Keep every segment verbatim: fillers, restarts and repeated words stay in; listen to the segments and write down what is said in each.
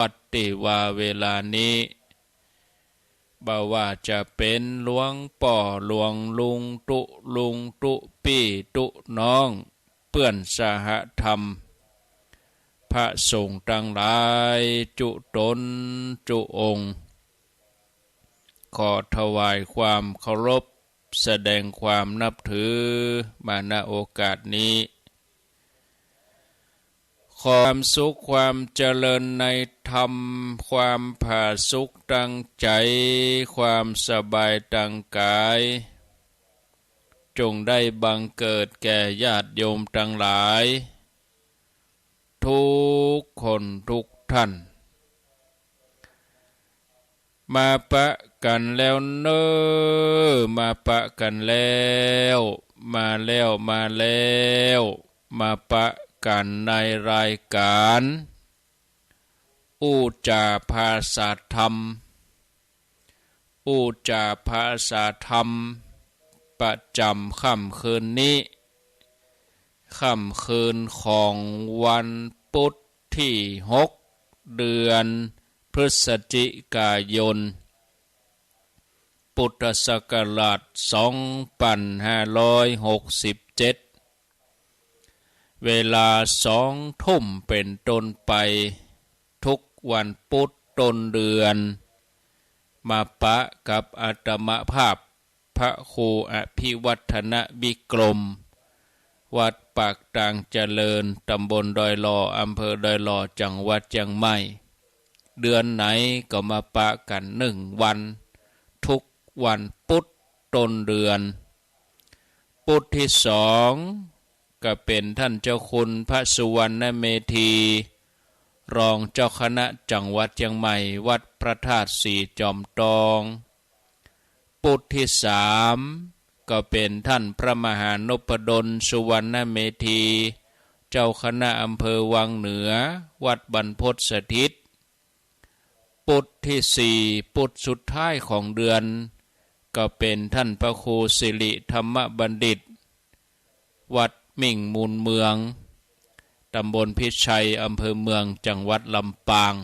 วัดตี้ว่าเวลานี้ บ่ว่าจะเป๋นหลวงป้อหลวงลุงตุ๊ลุงตุ๊ปี้ตุ๊น้อง เปื้อนสหธรรม พระสงฆ์ตังหลายจุ๊ต๋นจุ๊องค์ ขอถวายความเคารพ แสดงความนับถือมา ณ โอกาสนี้ ความสุขความเจริญในธรรม ความผาสุกตางใจ๋ ความสบายตางก๋าย จงได้บังเกิดแก่ญาติโยมตังหลาย ทุกคนทุกท่าน มาปะกั๋นแล้วเน่อ มาปะกั๋นแล้ว มาแล้ว มาแล้ว มาปะกั๋นในรายก๋าน อู้จ๋าภาษาธรรม อู้จ๋าภาษาธรรม ประจ๋ำค่ำคืนนี้ ค่ำคืนของวันปุ๊ธตี้หก เดือนพฤศจิกายน พุทธศักราชสองปันห้าร้อยหกสิบเจ็ด เวลาสองทุ่มเป๋นต้นไป ทุกวันปุ๊ธต้นเดือน มาปะกับอาตมาภาพ พระครูอภิวัฒนวิกรม วัดปากตางเจริญ ต๋ำบลดอยหล่อ อำเภอดอยหล่อ จังหวัดเจียงใหม่ เดือนไหนก็มาปะกั๋นหนึ่งวัน ทุกวันปุ๊ธต้นเดือน ปุ๊ธตี้สอง ก็เป๋นท่านเจ้าคุณพระสุวรรณเมธี รองเจ้าคณะจังหวัดเจียงใหม่ วัดพระธาตุสีจอมตอง ปุ๊ธตี้สาม ก็เป๋นท่านพระมหานพดล สุวรรณเมธี เจ้าคณะอำเภอวังเหนือ วัดบรรพตสถิต ปุ๊ธตี้สี่ ปุ๊ธสุดท้ายของเดือน ก็เป๋นท่านพระครูสิริธรรมบัณฑิต วัดมิ่งมูลเมือง ต๋ำบลพิชัย อำเภอเมือง จังหวัดลำปาง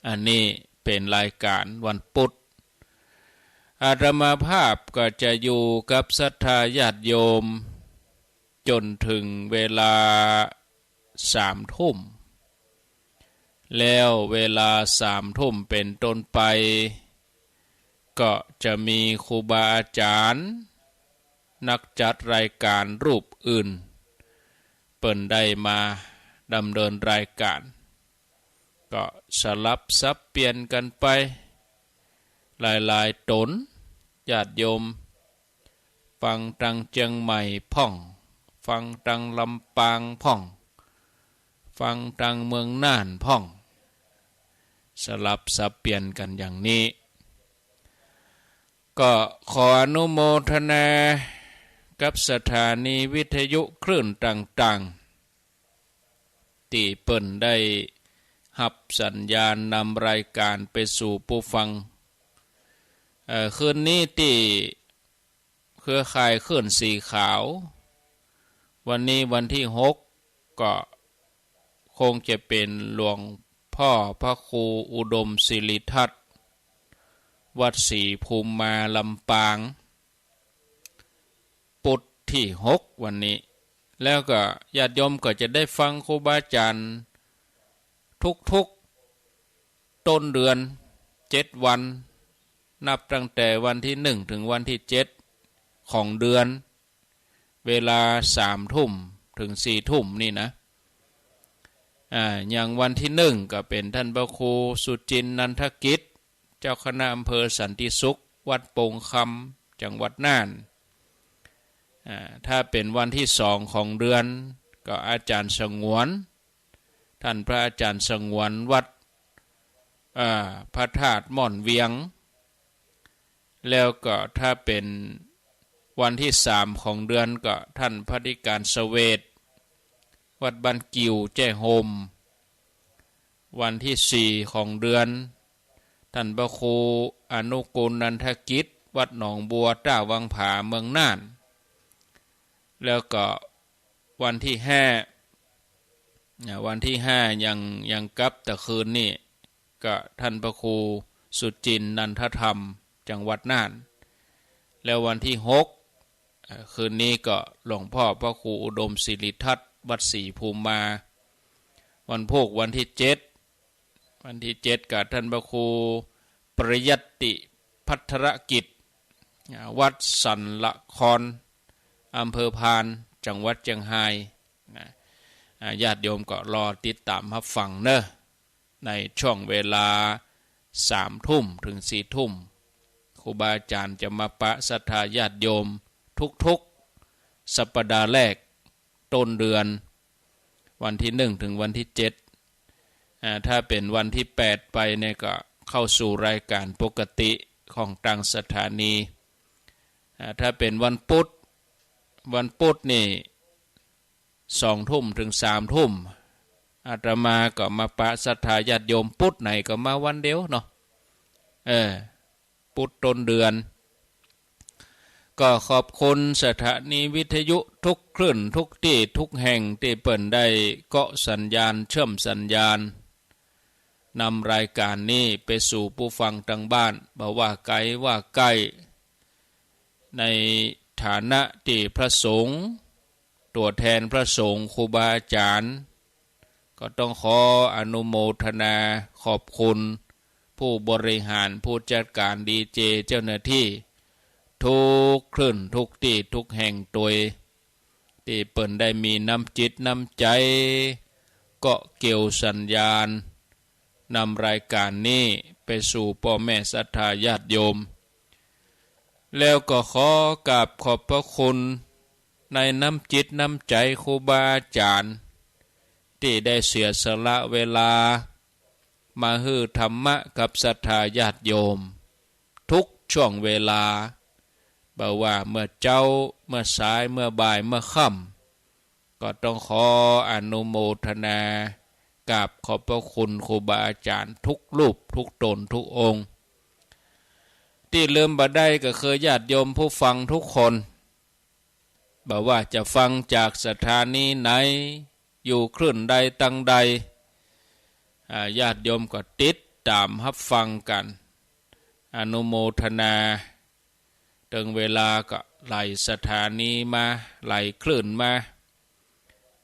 อันนี้เป๋นรายก๋านวันปุ๊ธ อาตมาภาพก็จะอยู่กับศรัทธาญาติโยม จ๋นเถิงเวลาสามทุ่ม แล้วเวลาสามทุ่มเป๋นต้นไป ก็จะมีครูบาอาจ๋ารย์ นักจัดรายก๋านรูปอื่น เปิ้นได้มาดำเนินรายก๋าน ก็สลับสับเปลี่ยนกั๋นไป หลายๆ ต๋น ญาติโยม ฟังตางเจียงใหม่พ่อง ฟังตางลำปางพ่อง ฟังตางเมืองน่านพ่อง สลับสับเปลี่ยนกั๋นอย่างนี้ ก็ขออนุโมทนากับสถานีวิทยุคลื่นต่างๆ ตี้เปิ้นได้ฮับสัญญาณนำรายก๋านไปสู่ผู้ฟัง เอ่อ คืนนี้ตี้เครือข่ายคลื่นสีขาว วันนี้วันตี้หก ก็คงจะเป๋นหลวงพ่อพระครูอุดมสิริทัศน์ วัดศรีภูมิมาลำปาง ปุ๊ธตี้หกวันนี้ แล้วก็ญาติโยมก็จะได้ฟังครูบาอาจ๋ารย์ทุกๆ ต้นเดือน เจ็ดวัน นับตั้งแต่วันตี้หนึ่งเถิงวันตี้เจ็ดของเดือน เวลาสามทุ่มเถิงสี่ทุ่มนี่นะ อ่า อย่างวันตี้หนึ่งก็เป๋นท่านพระครูสุจินต์ นันทกิจ เจ้าคณะอำเภอสันติสุข วัดโป่งคำ จังหวัดน่าน อ่า ถ้าเป๋นวันตี้สองของเดือน ก็อาจ๋ารย์สงวน ท่านพระอาจ๋ารย์สงวน วัด อ่า พระธาตุม่อนเวียง แล้วก็ถ้าเป๋นวันตี้สามของเดือน ก็ท่านพระอธิการเสวต วัดบ้านกิ่วแจ้ห่ม วันตี้สี่ของเดือน ท่านพระครูอนุกูล นันทกิจ วัดหนองบัวต้าวังผา เมืองน่าน แล้วก็วันตี้ห้า อ่า วันตี้ห้ายัง ยังกลับตะคืนนี้ ก็ต้านพระครูสุจินต์นันทธรรม จังหวัดน่าน แล้ววันตี้หก อ่า คืนนี้ก็หลวงพ่อพระครูอุดมสิริทัศน์ วัดศรีภูมิมา วันพูกวันตี้เจ็ด วันตี้เจ็ดก็ต้านพระครูปริยัตติภัทรกิจ อ่า วัดสันละคร อำเภอพาน จังหวัดเจียงฮาย นะ อ่า ญาติโยมก็รอติดต๋ามฮับฟังเนาะ ในช่วงเวลาสามทุ่มเถิงสี่ทุ่ม ครูบาอาจ๋ารย์จะมาปะศรัทธาญาติโยมทุกๆ สัปดาห์แรกต้นเดือน วันตี้หนึ่งเถิงวันตี้เจ็ด อ่า ถ้าเป๋นวันตี้แปดไปเนี่ยก็เข้าสู่รายก๋านปกติของตางสถานี อ่า ถ้าเป๋นวันปุ๊ด วันปุ๊ดนี่สองทุ่มเถิงสามทุ่ม อาตมาก็มาปะศรัทธาญาติโยม ปุ๊ดไหนก็มาวันเดียวเนาะ เออ ปุ๊ดต้นเดือน ก็ขอบคุณสถานีวิทยุทุกคลื่น ทุกตี้ ทุกแห่ง ตี้เปิ้นได้เกาะสัญญาณ เชื่อมสัญญาณ นำรายก๋านนี้ไปสู่ผู้ฟังตางบ้าน บ่ว่าไก๋ว่าใก้ ในฐานะตี้พระสงฆ์ ตั๋วแทนพระสงฆ์ ครูบาอาจ๋ารย์ ก็ต้องขออนุโมทนาขอบคุณผู้บริหาร ผู้จัดก๋านดีเจ เจ้าหน้าตี้ทุกคลื่น ทุกตี้ ทุกแห่งตวย ตี้เปิ้นได้มีน้ำจิตน้ำใจ๋ เกาะเกี่ยวสัญญาณ นำรายก๋านนี้ไปสู่ป้อแม่ศรัทธาญาติโยม แล้วก็ขอกราบขอบพระคุณในน้ำจิตน้ำใจ๋ครูบาอาจ๋ารย์ ตี้ได้เสียสละเวลามาหื้อธรรมะกับศรัทธาญาติโยม ทุกช่วงเวลา บ่ว่าเมื่อเจ๊า เมื่อสาย เมื่อบ่าย เมื่อค่ำ ก็ต้องขออนุโมทนา กราบขอบพระคุณครูบาอาจ๋ารย์ทุกรูป ทุกต๋น ทุกองค์ ตี้ลืมบ่ได้ก็คือญาติโยมผู้ฟังทุกคน บ่ว่าจะฟังจากสถานีไหน อยู่คลื่นใดตางใด อ่า ญาติโยมก็ติดต๋ามฮับฟังกั๋น อนุโมทนา เถิงเวลาก็ไล่สถานีมา ไล่คลื่นมา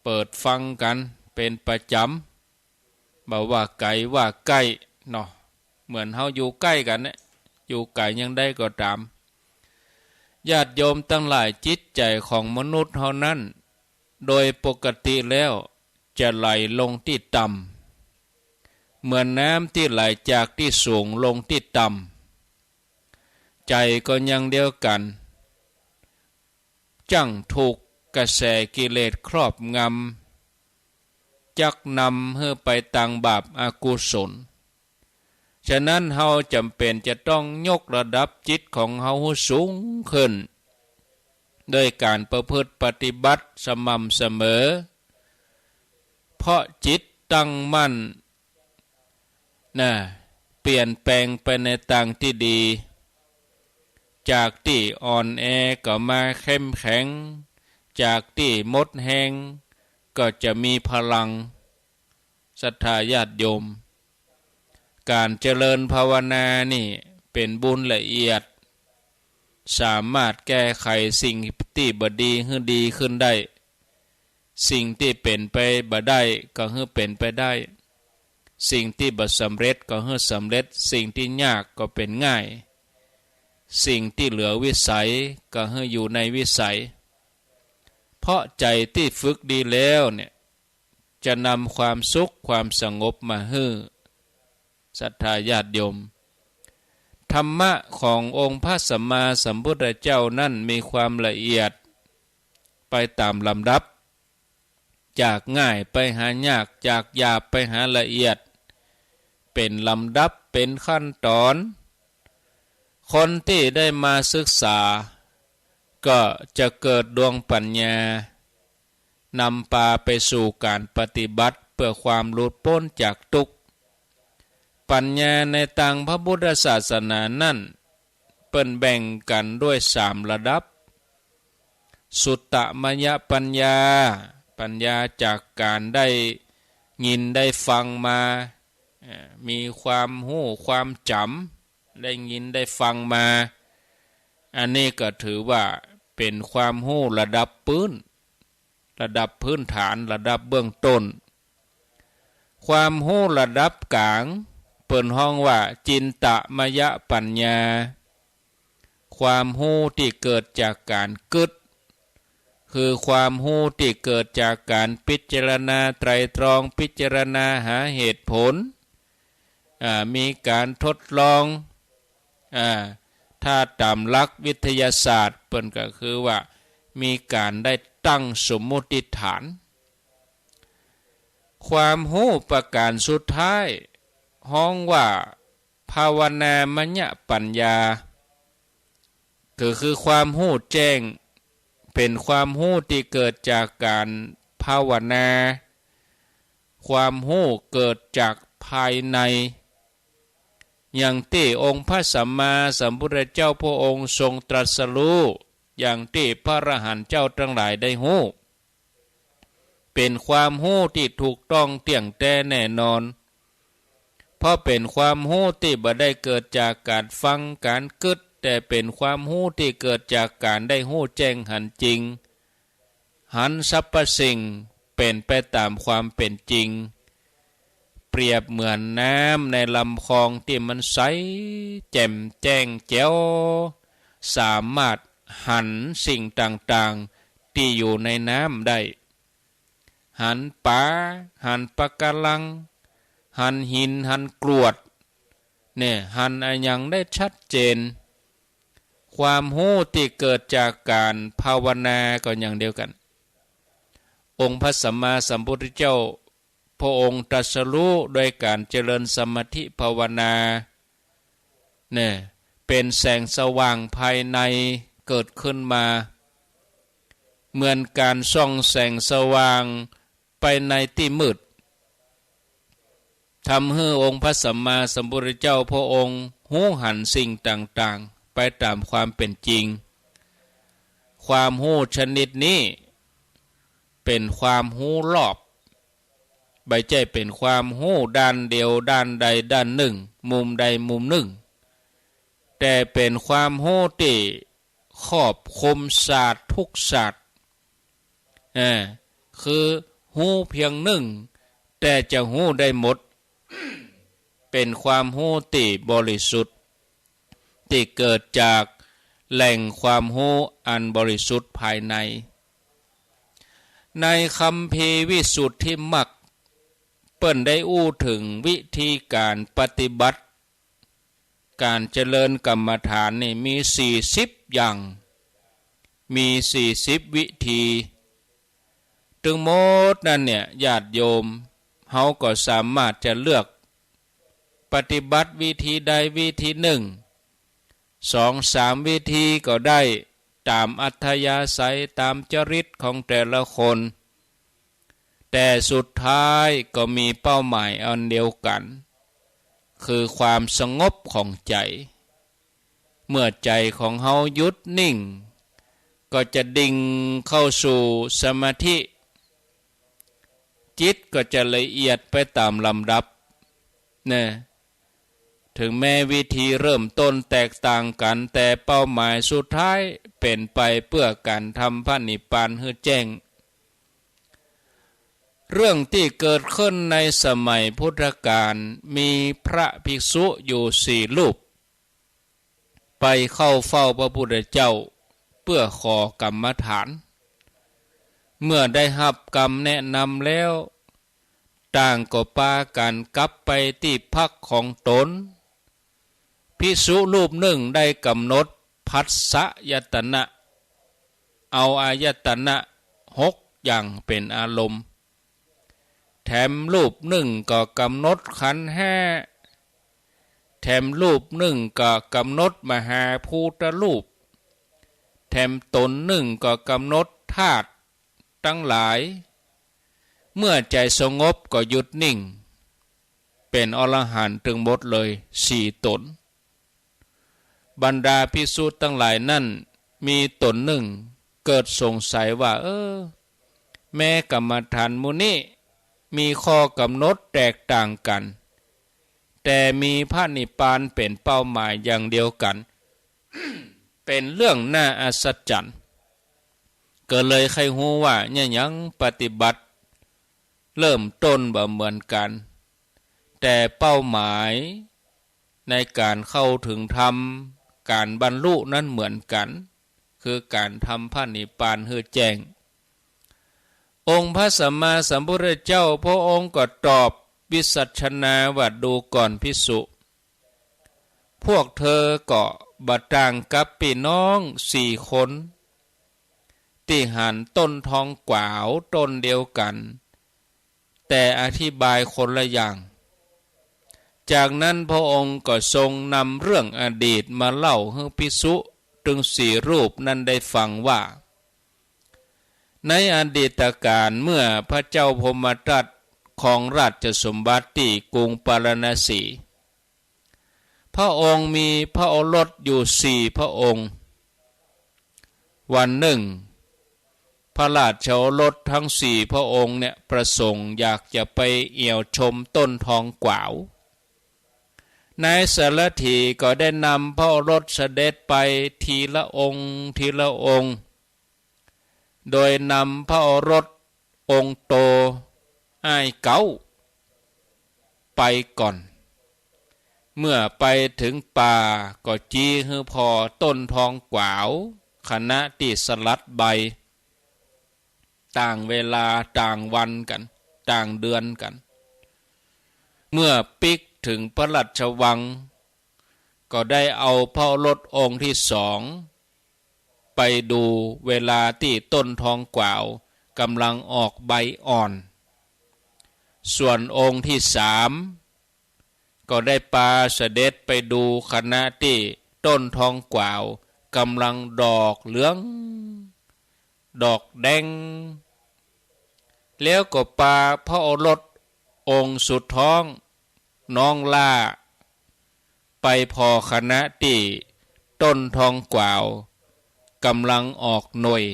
เปิดฟังกั๋นเป๋นประจ๋ำ บ่ว่าไก๋ว่าใก้เนาะ เหมือนเฮาอยู่ใก้กั๋นเนี่ย อยู่ไก๋ยังได้ก็ต๋าม ญาติโยมตังหลาย จิตใจ๋ของมนุษย์เฮานั้น โดยปกติแล้วจะไหลลงตี้ต่ำ เหมือนน้ำตี้ไหลจากตี้สูงลงตี้ต่ำ ใจ๋ก็อย่างเดียวกั๋น จั้งถูกกระแสกิเลสครอบงำ จักนำหื้อไปตางบาปอกุศล ฉะนั้นเฮาจ๋ำเป๋นจะต้องยกระดับจิตของเฮาหื้อสูงขึ้น ด้วยก๋านประพฤติปฏิบัติสม่ำเสมอ เพราะจิตตั้งมั่น นะ เปลี่ยนแปลงไปในตางตี้ดี จากตี้อ่อนแอก็มาเข้มแข็ง จากตี้หมดแฮงก็จะมีพลัง ศรัทธาญาติโยม ก๋านเจริญภาวนานี่เป๋นบุญละเอียด สามารถแก้ไขสิ่งตี้บ่ดีหื้อดีขึ้นได้ สิ่งตี้เป๋นไปบ่ได้ก็หื้อเป๋นไปได้ สิ่งตี้บ่สำเร็จก็หื้อสำเร็จ สิ่งตี้ยากก็เป๋นง่าย สิ่งตี้เหลือวิสัยก็หื้ออยู่ในวิสัย เพราะใจ๋ตี้ฝึกดีแล้วเนี่ย จะนำความสุขความสงบมาหื้อ ศรัทธาญาติโยม ธรรมะขององค์พระสัมมาสัมพุทธเจ้านั้นมีความละเอียดไปต๋ามลำดับ จากง่ายไปหายาก จากหยาบไปหาละเอียด เป๋นลำดับ เป๋นขั้นต๋อน คนตี้ได้มาศึกษา ก็จะเกิดดวงปัญญา นำปาไปสู่ก๋านปฏิบัติเปื้อความหลุดป๊นจากตุ๊กข์ ปัญญาในตางพระพุทธศาสนานั้น เปิ้นแบ่งกั๋นด้วยสามระดับ สุตตมยปัญญา ปัญญาจากก๋านได้ ยินได้ฟังมา เอ่อ มีความฮู้ความจ๋ำ ได้ยินได้ฟังมา อันนี้ก็ถือว่าเป๋นความฮู้ระดับปื๊น ระดับพื้นฐาน ระดับเบื้องต้น ความฮู้ระดับก๋าง เปิ้นฮ้องว่าจินตมยปัญญา ความฮู้ตี้เกิดจากก๋านกึ๊ด คือความฮู้ตี้เกิดจากก๋านพิจารณาไตร่ตรอง พิจารณาหาเหตุผล อ่า มีก๋านทดลอง อ่า ถ้าต๋ามหลักวิทยาศาสตร์ เปิ้นก็คือว่ามีก๋านได้ตั้งสมมุติฐาน ความฮู้ประก๋านสุดท้าย ฮ้องว่าภาวนามยปัญญา ก็คือความฮู้แจ้ง เป๋นความฮู้ตี้เกิดจากก๋านภาวนา ความฮู้เกิดจากภายใน อย่างตี้องค์พระสัมมาสัมพุทธเจ้าพระองค์ทรงตรัสรู้ อย่างตี้พระอรหันต์เจ้าตังหลายได้ฮู้ เป๋นความฮู้ตี้ถูกต้องเตี้ยงแต๊แน่นอน เพราะเป๋นความฮู้ตี้บ่ได้เกิดจากก๋านฟังก๋านกึ๊ด แต่เป๋นความฮู้ตี้เกิดจากก๋านได้ฮู้แจ้งหันจริง หันสรรพสิ่งเป๋นไปต๋ามความเป๋นจริง เปรียบเหมือนน้ำในลำคลองตี้มันใสแจ่มแจ้งแจ๋ว สามารถหันสิ่งต่างๆ ตี้อยู่ในน้ำได้ หันป๋า หันปะการัง หันหิน หันกรวด เนี่ย หันอะหยังได้ชัดเจน ความฮู้ตี้เกิดจากก๋านภาวนาก็อย่างเดียวกั๋น องค์พระสัมมาสัมพุทธเจ้าพระองค์ตรัสรู้โดยก๋านเจริญสมาธิภาวนา เนี่ย เป๋นแสงสว่างภายในเกิดขึ้นมา เหมือนก๋านส่องแสงสว่างไปในตี้มืด ทำหื้อองค์พระสัมมาสัมพุทธเจ้าพระองค์ฮู้หันสิ่งต่างๆ ไปต๋ามความเป๋นจริง ความฮู้ชนิดนี้เป๋นความฮู้รอบ บ่ใจ้เป๋นความฮู้ด้านเดียว ด้านใดด้านนึ่ง มุมใดมุมนึ่ง แต่เป๋นความฮู้ตี้ครอบคลุมศาสตร์ทุกศาสตร์ เออ คือฮู้เปียงนึ่ง แต่จะฮู้ได้หมด เป๋นความฮู้ตี้บริสุทธิ์ ตี้เกิดจากแหล่งความฮู้อันบริสุทธิ์ภายใน ในคัมภีร์วิสุทธิมรรค เปิ้นได้อู้เถิงวิธีก๋านปฏิบัติ ก๋านเจริญกรรมฐานนี่มีสี่สิบอย่าง มีสี่สิบวิธี ตึงหมดนั้นเนี่ย ญาติโยม เฮาก็สามารถจะเลือกปฏิบัติวิธีใดวิธีนึ่ง สองสามวิธีก็ได้ ต๋ามอัธยาศัย ต๋ามจริตของแต่ละคน แต่สุดท้ายก็มีเป้าหมายอันเดียวกั๋น คือความสงบของใจ๋ เมื่อใจ๋ของเฮาหยุดนิ่ง ก็จะดิ่งเข้าสู่สมาธิ จิตก็จะละเอียดไปต๋ามลำดับ นะ เถิงแม้วิธีเริ่มต้นแตกต่างกั๋น แต่เป้าหมายสุดท้ายเป๋นไปเปื้อก๋านทำพระนิพพานหื้อแจ้ง เรื่องตี้เกิดขึ้นในสมัยพุทธกาล มีพระภิกษุอยู่สี่รูป ไปเข้าเฝ้าพระพุทธเจ้าเปื้อขอกรรมฐาน เมื่อได้ฮับกำแนะนำแล้ว ต่างก็ปากั๋นกลับไปตี้พักของต๋น ภิกษุรูปนึ่งได้กำหนดผัสสะอายตนะ เอาอายตนะหกอย่างเป๋นอารมณ์ แถมรูปนึ่งก็กำหนดขันธ์ห้า แถมรูปนึ่งก็กำหนดมหาภูตรูป แถมต๋นนึ่งก็กำหนดธาตุตังหลาย เมื่อใจ๋สงบก็หยุดนิ่ง เป๋นอรหันต์ตึงหมดเลยสี่ต๋น บรรดาภิกษุตังหลายนั้น มีต๋นนึ่งเกิดสงสัยว่า เออ แม้กรรมฐานหมู่นี้ มีข้อกำหนดแตกต่างกั๋น แต่มีพระนิพพานเป๋นเป้าหมายอย่างเดียวกั๋น เป๋นเรื่องน่าอัศจรรย์ ก็เลยใค่ฮู้ว่าเนี่ยหยังปฏิบัติเริ่มต้นบ่เหมือนกั๋น แต่เป้าหมายในก๋านเข้าเถิงธรรม ก๋านบรรลุนั้นเหมือนกั๋น คือก๋านทำพระนิพพานหื้อแจ้ง องค์พระสัมมาสัมพุทธเจ้าพระองค์ก็ตอบวิสัชนาว่า ดูก่อนภิกษุ พวกเธอก็บ่ต่างกับปี้น้องสี่คน ตี้หันต้นทองกวาวต้นเดียวกั๋น แต่อธิบายคนละอย่าง จากนั้นพระองค์ก็ทรงนำเรื่องอดีตมาเล่าหื้อภิกษุตึงสี่รูปนั้นได้ฟังว่า ในอดีตกาลเมื่อพระเจ้าพรหมทัตครองราชสมบัติตี้กรุงปาราณสี พระองค์มีพระโอรสอยู่สี่พระองค์ วันนึ่ง พระราชโอรสตึงสี่พระองค์เนี่ยประสงค์อยากจะไปเอี่ยวชมต้นทองกวาว นายสารถีก็ได้นำพระโอรสเสด็จไปทีละองค์ทีละองค์ โดยนำพระโอรสองค์โตอ้ายเก๊าไปก่อน เมื่อไปเถิงป่าก็จี๊หื้อผ่อต้นทองกวาว ขณะตี้สลัดใบ ต่างเวลาต่างวันกั๋น ต่างเดือนกั๋น เมื่อปิ๊กเถิงพระราชวัง ก็ได้เอาพระโอรสองค์ที่สองไปดูเวลาตี้ต้นทองกวาวก่ำลังออกใบอ่อน ส่วนองค์ที่สามก็ได้ปาเสด็จไปดูขณะตี้ต้นทองกวาวก่ำลังดอกเหลือง ดอกแดง แล้วก็ปาพระโอรสองค์สุดท้อง น้องหล้า ไปผ่อขณะตี้ต้นทองกวาวก่ำลังออกหน่วย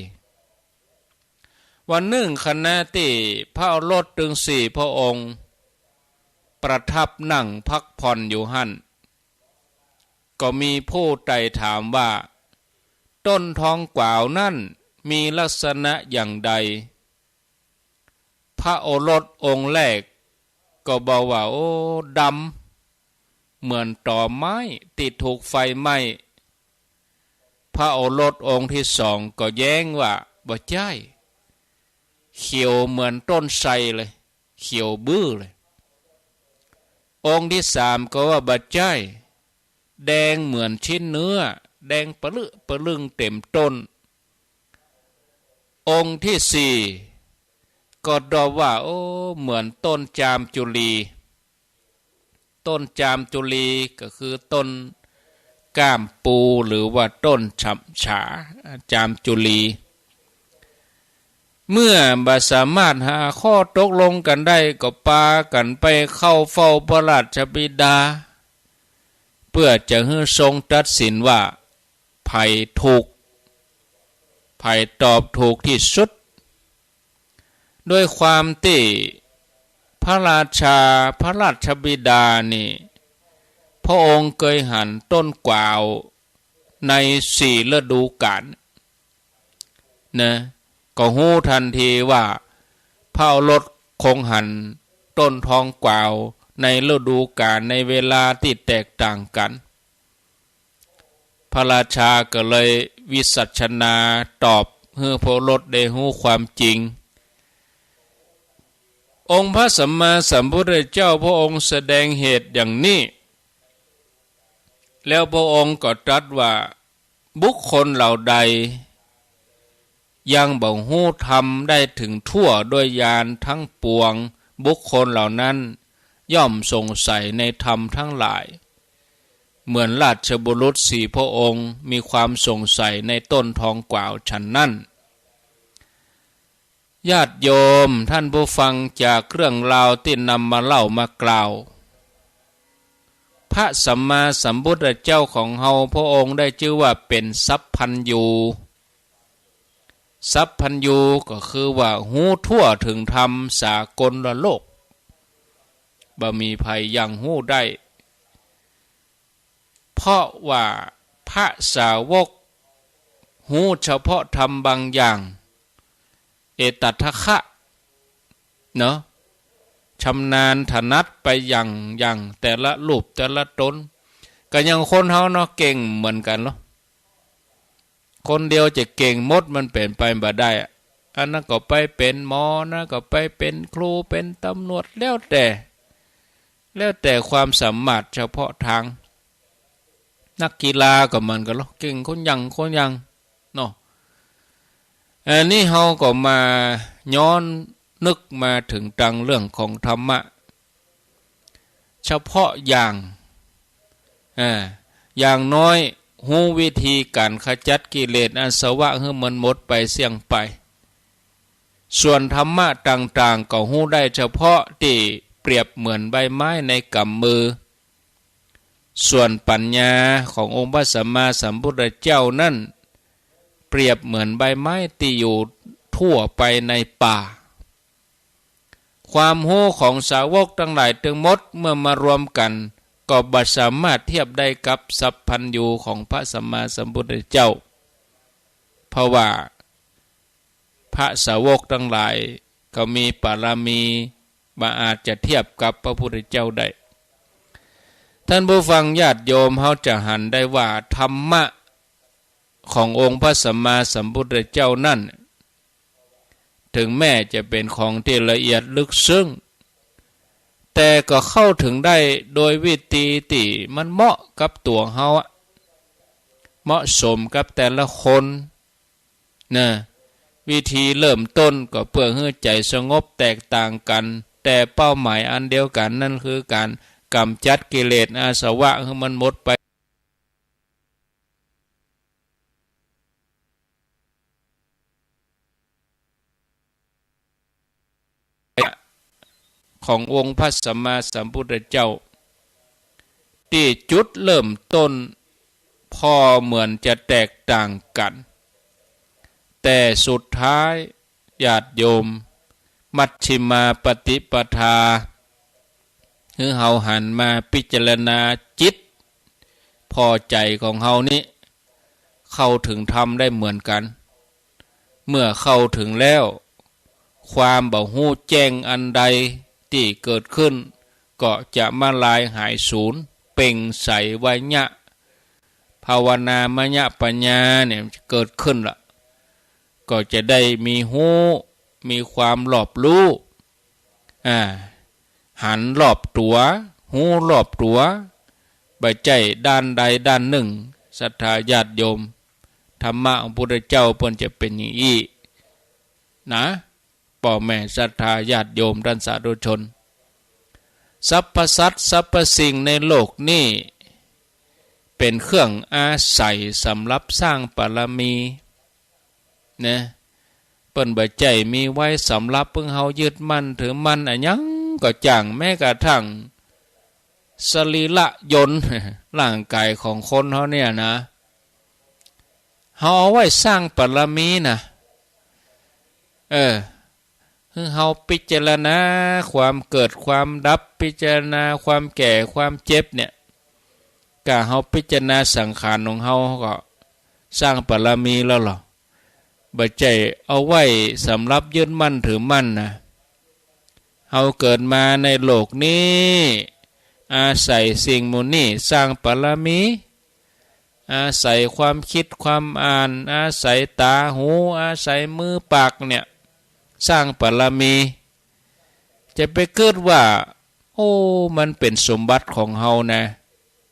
วันนึ่งขณะตี้พระโอรสตึงสี่พระองค์ประทับนั่งพักผ่อนอยู่หั้น ก็มีผู้ใต้ถามว่า ต้นทองกวาวนั้นมีลักษณะอย่างใด พระโอรสองค์แรกก็บอกว่า โอ้ ดำเหมือนตอไม้ตี้ถูกไฟไหม้ พระโอรสองค์ที่สองก็แย้งว่า บ่ใจ้ เขียวเหมือนต้นไทรเลย เขียวบื้อเลย องค์ที่สามก็ว่า บ่ใจ้ แดงเหมือนชิ้นเนื้อ แดงปะลึปะลึงเต็มต้น องค์ที่สี่ก็ตอบว่า โอ้ เหมือนต้นจามจุลี ต้นจามจุลีก็คือต้นก้ามปู หรือว่าต้นฉ่ำฉา จามจุลี เมื่อบ่สามารถหาข้อตกลงกั๋นได้ ก็ปากั๋นไปเข้าเฝ้าพระราชบิดา เพื่อจะหื้อทรงตัดสินว่า ใผถูก ใผตอบถูกตี้สุด ด้วยความตี้พระราชา พระราชบิดานี่ พระองค์เกยหันต้นกวาวในสี่ฤดูกาล นะ ก็ฮู้ตันทีว่า พระโอรสคงหันต้นทองกวาวในฤดูกาลในเวลาตี้แตกต่างกั๋น พระราชาก็เลยวิสัชนาตอบหื้อพระโอรสได้ฮู้ความจริง องค์พระสัมมาสัมพุทธเจ้าพระองค์แสดงเหตุอย่างนี้ แล้วพระองค์ก็ตรัสว่า บุคคลเหล่าใดยังบ่ฮู้ธรรมได้เถิงทั่วด้วยญาณทั้งปวง บุคคลเหล่านั้นย่อมสงสัยในธรรมทั้งหลาย เหมือนราชบุรุษสี่พระองค์มีความสงสัยในต้นทองกวาวฉันนั้น ญาติโยมท่านผู้ฟัง จากเรื่องราวตี้นำมาเล่ามากล่าว พระสัมมาสัมพุทธเจ้าของเฮาพระองค์ได้จื้อว่าเป๋นสัพพัญญู สัพพัญญูก็คือว่าฮู้ทั่วเถิงธรรมสากลโลก บ่มีใผอย่างฮู้ได้ เพราะว่าพระสาวกฮู้เฉพาะธรรมบางอย่าง เอตทัคคะ เนาะ ชำนาญถนัดไปอย่าง อย่างแต่ละรูปแต่ละต๋น ก็อย่างคนเฮาเนาะ เก่งเหมือนกั๋นเหรอ คนเดียวจะเก่งหมดมันเป๋นไปบ่ได้อะ อันนั้นก็ไปเป๋นหมอ อันนั้นก็ไปเป๋นครู เป๋นตำรวจ แล้วแต่ แล้วแต่ความสามารถเฉพาะทาง นักกีฬาก็เหมือนกั๋นเหรอ เก่งคนอย่าง คนอย่าง เนาะ อันนี้เฮาก็มาย้อนนึกมาเถิงตังเรื่องของธรรมะ เฉพาะอย่าง อ่า อย่างน้อยฮู้วิธีก๋านขจัดกิเลสอาสวะหื้อมันหมดไปเสี้ยงไป ส่วนธรรมะต่างๆ ก็ฮู้ได้เฉพาะตี้เปรียบเหมือนใบไม้ในก๋ำมือ ส่วนปัญญาขององค์พระสัมมาสัมพุทธเจ้านั้น เปรียบเหมือนใบไม้ตี้อยู่ทั่วไปในป่า ความฮู้ของสาวกตังหลายตึงหมดเมื่อมารวมกั๋น ก็บ่สามารถเทียบได้กับสัพพัญญูของพระสัมมาสัมพุทธเจ้า เพราะว่า พระสาวกตังหลายก็มีปารมี บ่อาจจะเทียบกับพระพุทธเจ้าได้ ท่านผู้ฟังญาติโยม เฮาจะหันได้ว่าธรรมะขององค์พระสัมมาสัมพุทธเจ้านั้น เถิงแม้จะเป๋นของตี้ละเอียดลึกซึ้ง แต่ก็เข้าเถิงได้โดยวิธีตี้มันเหมาะกับตั๋วเฮาอะ เหมาะสมกับแต่ละคน นะ วิธีเริ่มต้นก็เปื้อหื้อใจ๋สงบแตกต่างกั๋น แต่เป้าหมายอันเดียวกั๋น นั่นคือก๋านก๋ำจัดกิเลสอาสวะหื้อมันหมดไป ขององค์พระสัมมาสัมพุทธเจ้า ตี้จุดเริ่มต้นผ่อเหมือนจะแตกต่างกั๋น แต่สุดท้ายญาติโยม มัชฌิมาปฏิปทา หื้อเฮาหันมาพิจารณาจิต ผ่อใจ๋ของเฮานี้ เข้าเถิงธรรมได้เหมือนกั๋น เมื่อเข้าเถิงแล้ว ความบ่ฮู้แจ้งอันใดตี้เกิดขึ้น ก็จะมาลายหายสูญ เปล่งใสไวยะ ภาวนามยปัญญาเนี่ยเกิดขึ้นละ ก็จะได้มีฮู้ มีความรอบรู้ อ่า หันรอบตั๋ว ฮู้รอบตั๋ว บ่ใจ้ด้านใดด้านนึ่ง ศรัทธาญาติโยม ธรรมะของพุทธเจ้าเปิ้นจะเป๋นอย่างอี้ นะ ป้อแม่ศรัทธาญาติโยมต้านสาธุชน สรรพสัตว์สรรพสิ่งในโลกนี้ เป๋นเครื่องอาศัยสำหรับสร้างปารมี นะ เปิ้นบ่ใจ้มีไว้สำหรับเปิ้นเฮายึดมั่นถือมั่นอะหยังก็จ่าง แม้กระทั่งสรีระยนต์ ร่างก๋ายของคนเฮาเนี่ยนะ เฮาเอาไว้สร้างปารมีนะ เออ หื้อเฮาพิจารณาความเกิดความดับ พิจารณาความแก่ความเจ็บเนี่ย ก้าเฮาพิจารณาสังขารของเฮาก็สร้างปารมีแล้วเหรอ บ่ใจ้เอาไว้สำหรับยึดมั่นถือมั่นนะ เฮาเกิดมาในโลกนี้ อาศัยสิ่งหมู่นี้สร้างปารมี อาศัยความคิดความอ่าน อาศัยต๋าหู อาศัยมือปากเนี่ย สร้างปารมี จะไปกึ๊ดว่า โอ้ มันเป๋นสมบัติของเฮานะ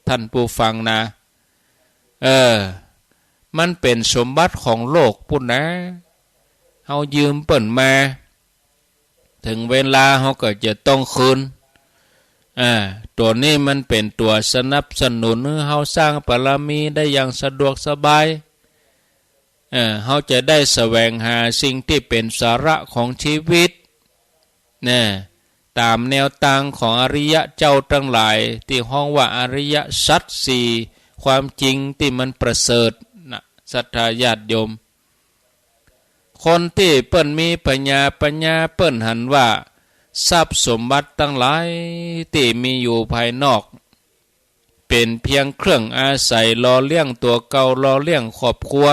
ท่านผู้ฟังนะ เออ มันเป๋นสมบัติของโลกปู้นนะ เฮายืมเปิ้นมา เถิงเวลาเฮาก็จะต้องคืน อ่า ตั๋วนี้มันเป๋นตั๋วสนับสนุนหื้อเฮาสร้างปารมีได้อย่างสะดวกสบาย เออ เฮาจะได้แสวงหาสิ่งตี้เป๋นสาระของชีวิต นะ ต๋ามแนวตางของอริยะเจ้าตังหลาย ตี้ฮ้องว่าอริยสัจสี่ ความจริงตี้มันประเสริฐนะ ศรัทธาญาติโยม ค คนตี้เปิ้นมีปั๋ญญา ปั๋ญญาเปิ้นหันว่า ทรัพย์สมบัติตังหลายตี้มีอยู่ภายนอก เป๋นเปียงเครื่องอาศัยหล่อเลี้ยงตั๋วเก่า หล่อเลี้ยงครอบครัว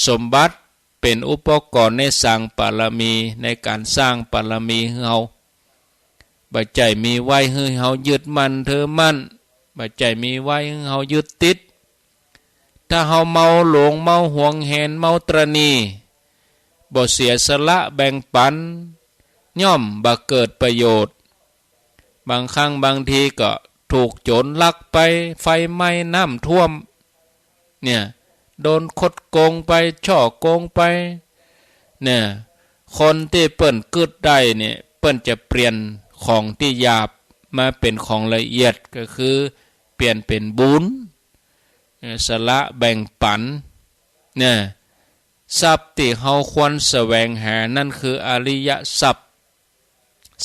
สมบัติเป๋นอุปกรณ์ในสร้างบารมี ในก๋านสร้างบารมีหื้อเฮา บ่ใจ้มีไว้หื้อเฮายึดมั่นถือมั่น บ่ใจ้มีไว้หื้อเฮายึดติด ถ้าเฮาเมาหลง เมาหวงแหน เมาตระหนี่ บ่เสียสละแบ่งปัน ย่อมบ่เกิดประโยชน์ บางครั้งบางทีก็ถูกโจรลักไป ไฟไหม้ น้ำท่วม เนี่ย โดนคดโกงไป ฉ้อโกงไป เนี่ย คนตี้เปิ้นกึ๊ดได้เนี่ย เปิ้นจะเปลี่ยนของตี้หยาบมาเป๋นของละเอียด ก็คือเปลี่ยนเป๋นบุญ เอ่อ สละแบ่งปัน เนี่ย ทรัพย์ตี้เฮาควรแสวงหานั้นคืออริยทรัพย์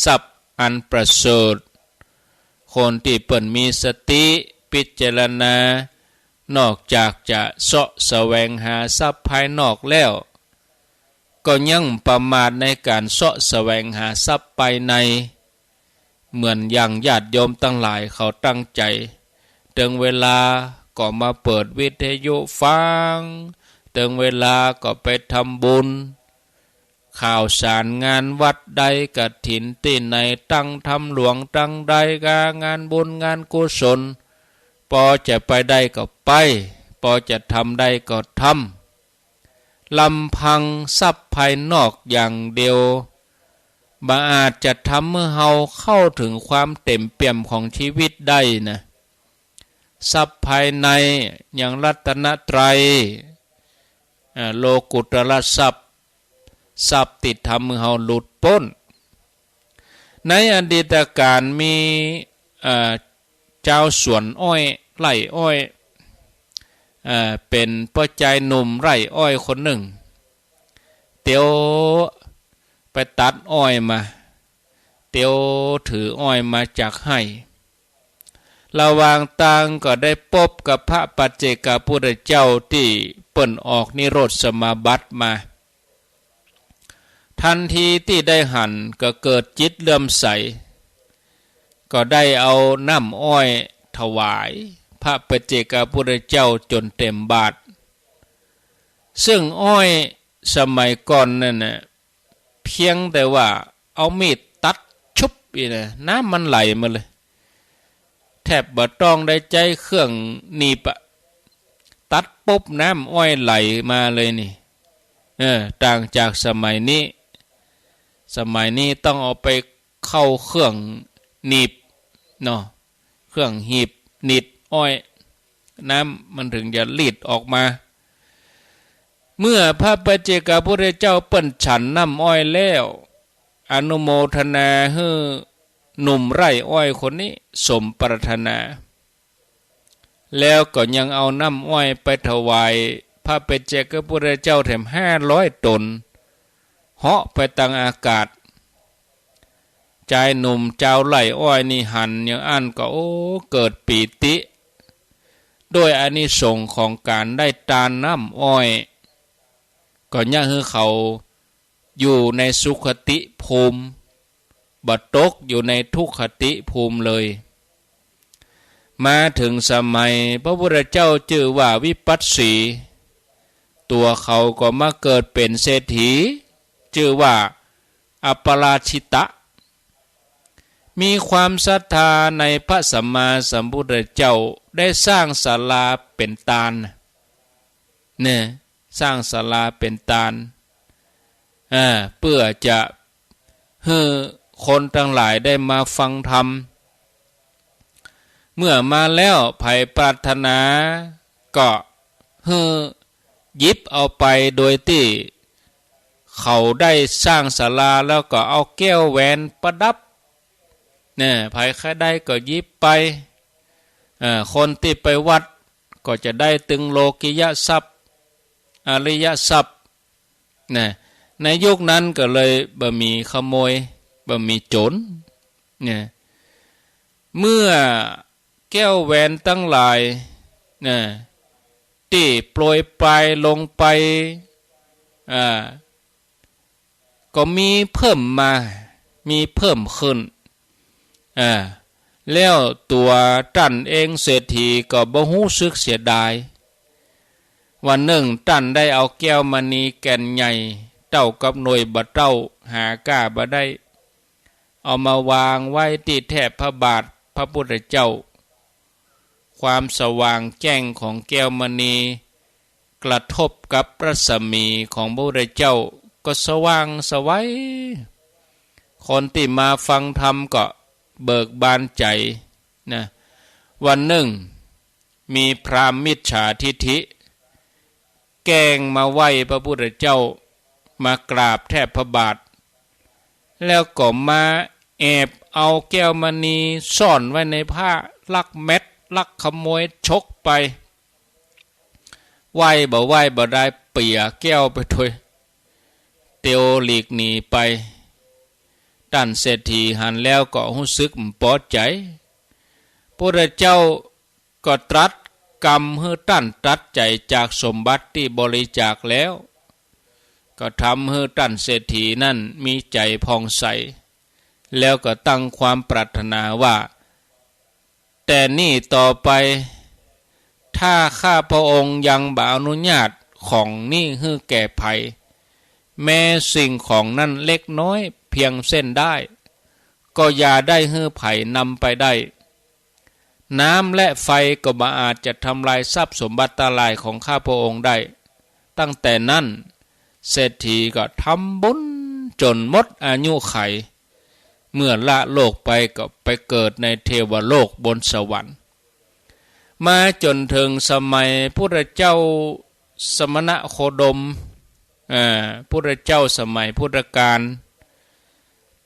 ทรัพย์อันประเสริฐ คนตี้เปิ้นมีสติพิจารณา นอกจากจะเซาะแสวงหาทรัพย์ภายนอกแล้ว ก็ยังประมาทในก๋านเซาะแสวงหาทรัพย์ภายใน เหมือนอย่างญาติโยมตังหลายเขาตั้งใจ๋ เถิงเวลาก็มาเปิดวิทยุฟัง เถิงเวลาก็ไปทำบุญ ข่าวสารงานวัดใด กฐินตี้ไหน ตังธรรมหลวงตังใด กางานบุญงานกุศล ปอจะไปได้ก็ไป ปอจะทำได้ก็ทำ ลำพังทรัพย์ภายนอกอย่างเดียว บ่อาจจะทำหื้อเฮาเข้าเถิงความเต็มเปี่ยมของชีวิตได้นะ ทรัพย์ภายในอย่างรัตนตรัย อ่า โลกุตตรทรัพย์ ทรัพย์ตี้ทำหื้อเฮาหลุดป๊น ในอดีตกาลมี อ่า จาวสวนอ้อย ไร่อ้อย อ่า เป๋นป้อจายหนุ่มไร่อ้อยคนนึ่ง เตียวไปตัดอ้อยมา เตียวถืออ้อยมาจากไฮ่ ระหว่างตางก็ได้ปบกับพระปัจเจกพุทธเจ้าตี้เปิ้นออกนิโรธสมาบัติมา ทันทีตี้ได้หันก็เกิดจิตเลื่อมใส ก็ได้เอาน้ำอ้อยถวายพระปัจเจกพุทธเจ้าจ๋นเต๋มบาตร ซึ่งอ้อยสมัยก่อนนั้นน่ะ เพียงแต่ว่าเอามีดตัดชุบอี้นะ น้ำมันไหลมาเลย แทบบ่ต้องได้ใจ๊เครื่องหนีบอะ ตัดปุ๊บน้ำอ้อยไหลมาเลยนี่ เออ ต่างจากสมัยนี้ สมัยนี้ต้องเอาไปเข้าเครื่องหนีบเนาะ เครื่องหีบหนีบอ้อย น้ำมันถึงจะลีดออกมา เมื่อพระปัจเจกพุทธเจ้าเปิ้นฉันน้ำอ้อยแล้ว อนุโมทนาหื้อหนุ่มไร่อ้อยคนนี้สมปรารถนา แล้วก็ยังเอาน้ำอ้อยไปถวายพระปัจเจกพุทธเจ้าแถมห้าร้อยต๋น เหาะไปตังอากาศ จายหนุ่มจาวไร่อ้อยนี่หันอย่างอั้นก็ โอ้ เกิดปีติ ด้วยอานิสงส์ของก๋านได้ตานน้ำอ้อย ก็เยียะหื้อเขาอยู่ในสุคติภูมิ บ่ตกอยู่ในทุกขติภูมิเลย มาเถิงสมัยพระพุทธเจ้าจื้อว่าวิปัสสี ตั๋วเขาก็มาเกิดเป๋นเศรษฐี จื้อว่าอัปปราชิตะ มีความศรัทธาในพระสัมมาสัมพุทธเจ้า ได้สร้างศาลาเป๋นตาน เนี่ย สร้างศาลาเป๋นตาน อ่า เปื้อจะหื้อคนตังหลายได้มาฟังธรรม เมื่อมาแล้วใผปรารถนาก็หื้อหยิบเอาไป โดยตี้เขาได้สร้างศาลาแล้วก็เอาแก้วแหวนประดับ เนี่ย ใผใค่ได้ก็หยิบไป เอ่อ คนตี้ไปวัดก็จะได้ตึงโลกิยทรัพย์ อริยทรัพย์ นะ ในยุคนั้นก็เลยบ่มีขโมย บ่มีโจร เนี่ย เมื่อแก้วแหวนตังหลาย นะ ตี้โปรยปรายลงไป อ่า ก็มีเพิ่มมา มีเพิ่มขึ้น อ่า แล้วตั๋วต้านเองเศรษฐีก็บ่ฮู้สึกเสียดาย วันนึ่งต้านได้เอาแก้วมณีแก่นใหญ่ เต้ากับหน่วยบ่าเต้า หาก้าบ่ได้ เอามาวางไว้ตี้แถบพระบาทพระพุทธเจ้า ความสว่างแจ้งของแก้วมณี กระทบกับรัศมีของพระพุทธเจ้าก็สว่างไสว คนตี้มาฟังธรรมก็เบิกบานใจ๋นะ วันนึ่งมีพราหมณ์มิจฉาทิฐิ แกล้งมาไหว้พระพุทธเจ้า มากราบแถบพระบาท แล้วก็มาแอบเอาแก้วมณีซ่อนไว้ในผ้า ลักแม็ด ลักขโมยฉกไป ไหว้บ่ไหว้บ่ได้ เปียแก้วไปโดย เตียวหลีกหนีไป ต้านเศรษฐีหันแล้วก็ฮู้สึกบ่ปอใจ๋ พุทธเจ้าก็ตรัสกำหื้อต้านตัดใจ๋จากสมบัติตี้บริจาคแล้ว ก็ทำหื้อต้านเศรษฐีนั้นมีใจ๋ผ่องใส แล้วก็ตั้งความปรารถนาว่า แต่นี้ต่อไป ถ้าข้าพระองค์ยังบ่อนุญาตของนี้หื้อแก่ใผ แม้สิ่งของนั้นเล็กน้อยเพียงเส้นด้าย ก็อย่าได้หื้อใผนำไปได้ น้ำและไฟก็บ่อาจจะทำลายทรัพย์สมบัติตังหลายของข้าพระองค์ได้ ตั้งแต่นั้นเศรษฐีก็ทำบุญจ๋นหมดอายุขัย เมื่อละโลกไปก็ไปเกิดในเทวโลกบนสวรรค์ มาจ๋นเถิงสมัยพุทธเจ้าสมณโคดม อ่า พุทธเจ้าสมัยพุทธกาล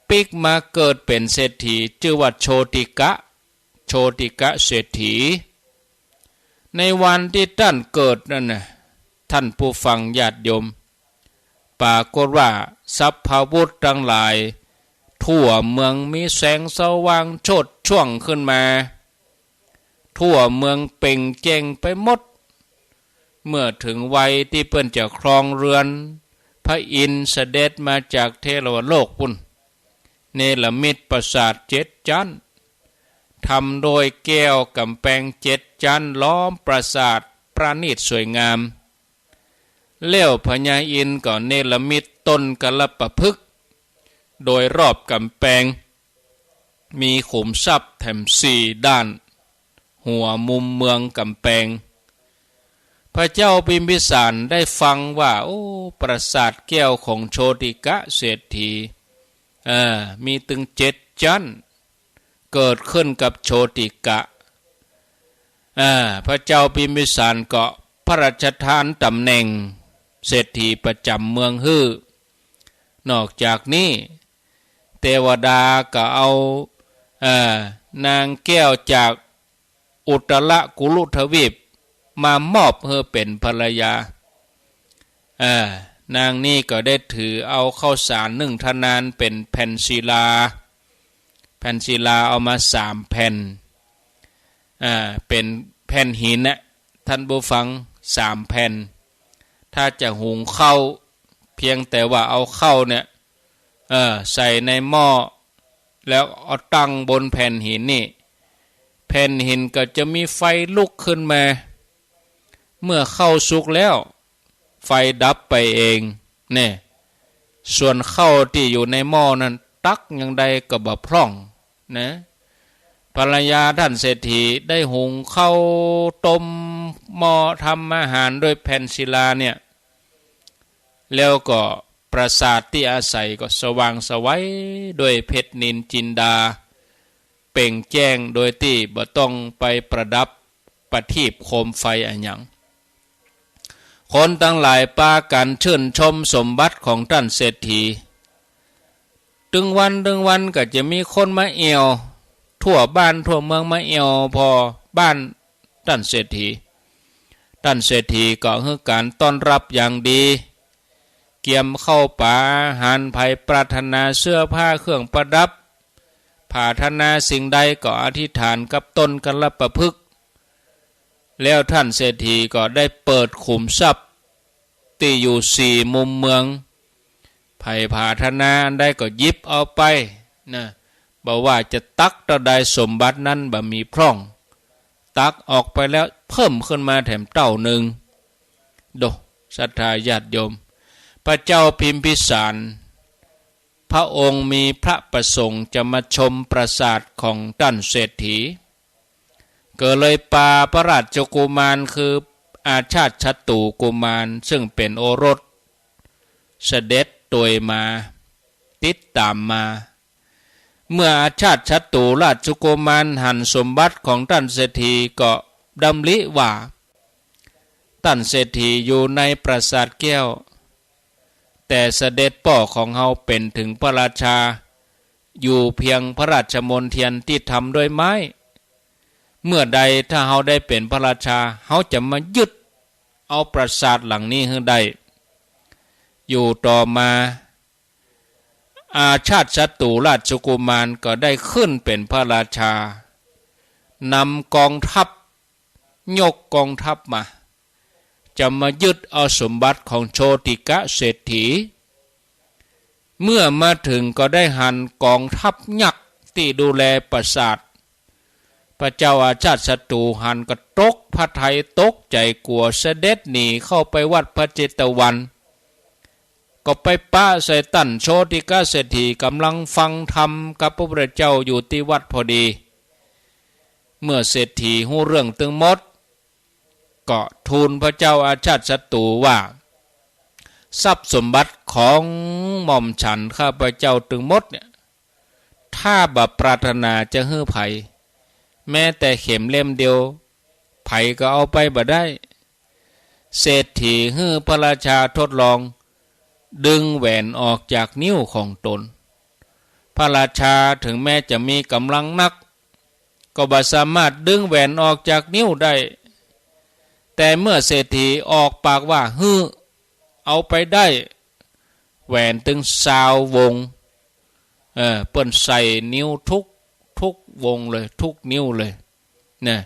ปิ๊กมาเกิดเป๋นเศรษฐี จื้อว่าโชติกะ โชติกะเศรษฐี ในวันตี้ต้านเกิดนั้นน่ะ ท่านผู้ฟังญาติโยม ปรากฏว่าสรรพาวุธตังหลาย ทั่วเมืองมีแสงสว่างโชติช่วงขึ้นมา ทั่วเมืองเปล่งแจ้งไปหมด เมื่อเถิงวัยตี้เปิ้นจะครองเรือน พระอินทร์เสด็จมาจากเทวโลกปู๊น เนรมิตปราสาทเจ็ดจั๊น ทำโดยแก้วก๋ำแปงเจ็ดจั๊น ล้อมปราสาทประณีตสวยงาม แล้วพญาอินทร์ก็เนรมิตต้นกัลปะพฤกษ์ โดยรอบก๋ำแปง มีขุมทรัพย์แถมสี่ด้าน หัวมุมเมืองก๋ำแปง พระเจ้าพิมพิสารได้ฟังว่า โอ้ ปราสาทแก้วของโชติกะเศรษฐี เออ มีตึงเจ็ดจั๊น เกิดขึ้นกับโชติกะ อ่า พระเจ้าพิมพิสารก็พระราชทานต๋ำแหน่งเศรษฐีประจ๋ำเมืองหื้อ นอกจากนี้ เตวดาก็เอา เอ่อ นางแก้วจากอุตรกุรุทวีปมามอบหื้อเป๋นภรรยา เอ่อ นางนี้ก็ได้ถือเอาข้าวสารนึ่งทนานเป๋นแผ่นศิลา แผ่นศิลาเอามาสามแผ่น อ่า เป๋นแผ่นหินน่ะ ท่านผู้ฟัง สามแผ่น ถ้าจะหุงข้าว เพียงแต่ว่าเอาข้าวเนี่ย เอ่อ ใส่ในหม้อ แล้วเอาตั้งบนแผ่นหินนี่ แผ่นหินก็จะมีไฟลุกขึ้นมา เมื่อข้าวสุกแล้ว ไฟดับไปเองเนี่ย ส่วนข้าวตี้อยู่ในหม้อนั้น ตักอย่างใดก็บ่พร่องนะ ภรรยาท่านเศรษฐีได้หุงข้าวต้มหม้อทำอาหารด้วยแผ่นศิลาเนี่ย แล้วก็ปราสาทตี้อาศัยก็สว่างไสวด้วยเพชรนิลจินดา เปล่งแจ้งโดยตี้บ่ต้องไปประดับประทีปโคมไฟอะหยัง คนตังหลายปากั๋นชื่นชมสมบัติของต้านเศรษฐี ตึงวันตึงวันก็จะมีคนมาแอ่ว ทั่วบ้านทั่วเมืองมาแอ่วผ่อบ้านต้านเศรษฐี ต้านเศรษฐีก็หื้อก๋านต้อนรับอย่างดี เกียมข้าวป๋าอาหาร ใผปรารถนาเสื้อผ้าเครื่องประดับ ปรารถนาสิ่งใดก็อธิษฐานกับต้นกัลปะพฤกษ์ แล้วต้านเศรษฐีก็ได้เปิดขุมทรัพย์ ตี้อยู่สี่มุมเมือง ใผผาถนาอันใดก็หยิบเอาไปนะ บ่ว่าจะตักเต้าใดสมบัตินั้นบ่มีพร่อง ตักออกไปแล้วเพิ่มขึ้นมาแถมเต้านึ่ง โด ศรัทธาญาติโยม พระเจ้าพิมพิสาร พระองค์มีพระประสงค์จะมาชมปราสาทของต้านเศรษฐี ก็เลยปาพระราชกุมารคืออาชาติศัตรูกุมารซึ่งเป๋นโอรส เสด็จตวยมา ติดต๋ามมา เมื่ออาชาติศัตรูราชกุมารหันสมบัติของต้านเศรษฐีก็ดำริว่า ต้านเศรษฐีอยู่ในปราสาทแก้ว แต่เสด็จป้อของเฮาเป๋นถึงพระราชา อยู่เพียงพระราชมณฑลที่ทำด้วยไม้ เมื่อใดถ้าเฮาได้เป๋นพระราชา เฮาจะมายึดเอาปราสาทหลังนี้หื้อได้ อยู่ต่อมา อาชาติศัตรูราชกุมารก็ได้ขึ้นเป๋นพระราชา นำกองทัพ ยกกองทัพมา จะมายึดเอาสมบัติของโชติกะเศรษฐี เมื่อมาถึงก็ได้หันกองทัพยักษ์ตี้ดูแลปราสาท พระเจ้าอาชาติศัตรูหันก็ตกพระทัยตกใจ๋กั๋ว เสด็จหนีเข้าไปวัดพระเจตวัน ก็ไปปะใส่ต้านโชติกะเศรษฐีก๋ำลังฟังธรรมกับพระพุทธเจ้าอยู่ตี้วัดพอดี เมื่อเศรษฐีฮู้เรื่องตึงหมด ก็ทูลพระเจ้าอาชาติศัตรูว่า ทรัพย์สมบัติของหม่อมฉันข้าพเจ้าตึงหมดเนี่ย ถ้าบ่ปรารถนาจะหื้อใผ แม้แต่เข็มเล่มเดียว ใผก็เอาไปบ่ได้ เศรษฐีหื้อพระราชาทดลองดึงแหวนออกจากนิ้วของตน พระราชาถึงแม้จะมีก๋ำลังนัก ก็บ่สามารถดึงแหวนออกจากนิ้วได้ แต่เมื่อเศรษฐีออกปากว่า หื้อ เอาไปได้ แหวนตึงซาววง เออ เปิ้นใส่นิ้วทุก ทุกวงเลย ทุกนิ้วเลย นะ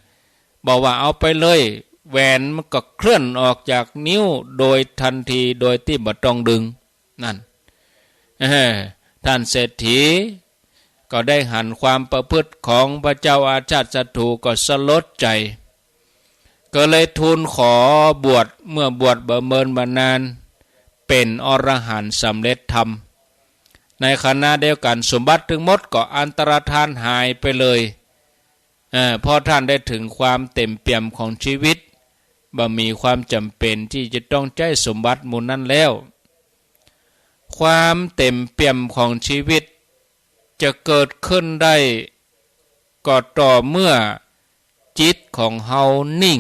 บอกว่าเอาไปเลย แหวนมันก็เคลื่อนออกจากนิ้วโดยทันที โดยตี้บ่ต้องดึง นั่น เออ ต้านเศรษฐีก็ได้หันความประพฤติของพระเจ้าอาชาติศัตรูก็สลดใจ๋ ก็เลยทูลขอบวช เมื่อบวชบ่เมินบ่นาน เป๋นอรหันต์สำเร็จธรรม ในขณะเดียวกั๋นสมบัติตึงหมดก็อันตรธานหายไปเลย เอ่อ เพราะต้านได้ถึงความเต็มเปี่ยมของชีวิต บ่มีความจ๋ำเป๋นตี้จะต้องใจ๊สมบัติหมู่นั้นแล้ว ความเต็มเปี่ยมของชีวิตจะเกิดขึ้นได้ก็ต่อเมื่อจิตของเฮานิ่ง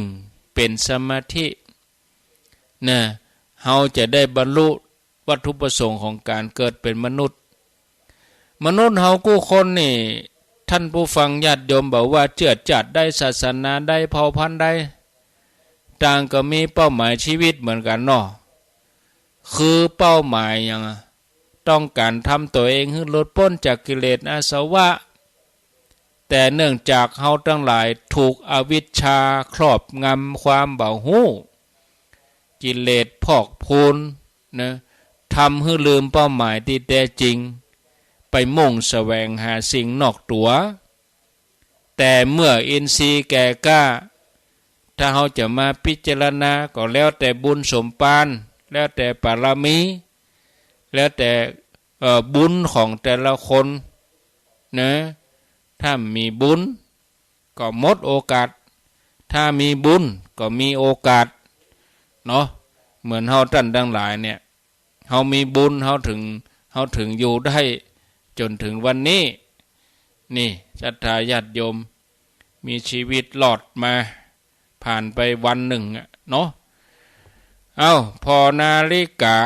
เป๋นสมาธิ นะ เฮาจะได้บรรลุวัตถุประสงค์ของก๋านเกิดเป๋นมนุษย์ มนุษย์เฮากู้คนนี่ ท่านผู้ฟังญาติโยม บ่ว่าเจื้อจาติใด ศาสนาใด เผ่าพันธุ์ใด ต่างก็มีเป้าหมายชีวิตเหมือนกั๋นเนาะ คือเป้าหมายหยังอะ ต้องก๋านทำตั๋วเองหื้อหลุดป๊นจากกิเลสอาสวะ แต่เนื่องจากเฮาตังหลายถูกอวิชชาครอบงำ ความบ่ฮู้ กิเลสพอกพูนนะ ทำหื้อลืมเป้าหมายตี้แต๊จริง ไปมุ่งแสวงหาสิ่งนอกตั๋ว แต่เมื่ออินทรีย์แก่กล้า ถ้าเฮาจะมาพิจารณาก็แล้วแต่บุญสมภาร แล้วแต่บารมี แล้วแต่ เอ่อ บุญของแต่ละคนนะ ถ้ามีบุญก็หมดโอกาส ถ้ามีบุญก็มีโอกาสเนาะ เหมือนเฮาต้านตังหลายเนี่ย เฮามีบุญ เฮาถึง เฮาถึงอยู่ได้จนถึงวันนี้ นี่ ศรัทธาญาติโยม มีชีวิตรอดมา ผ่านไปวันนึ่งอะเนาะ เอ้า ผ่อนาฬิกา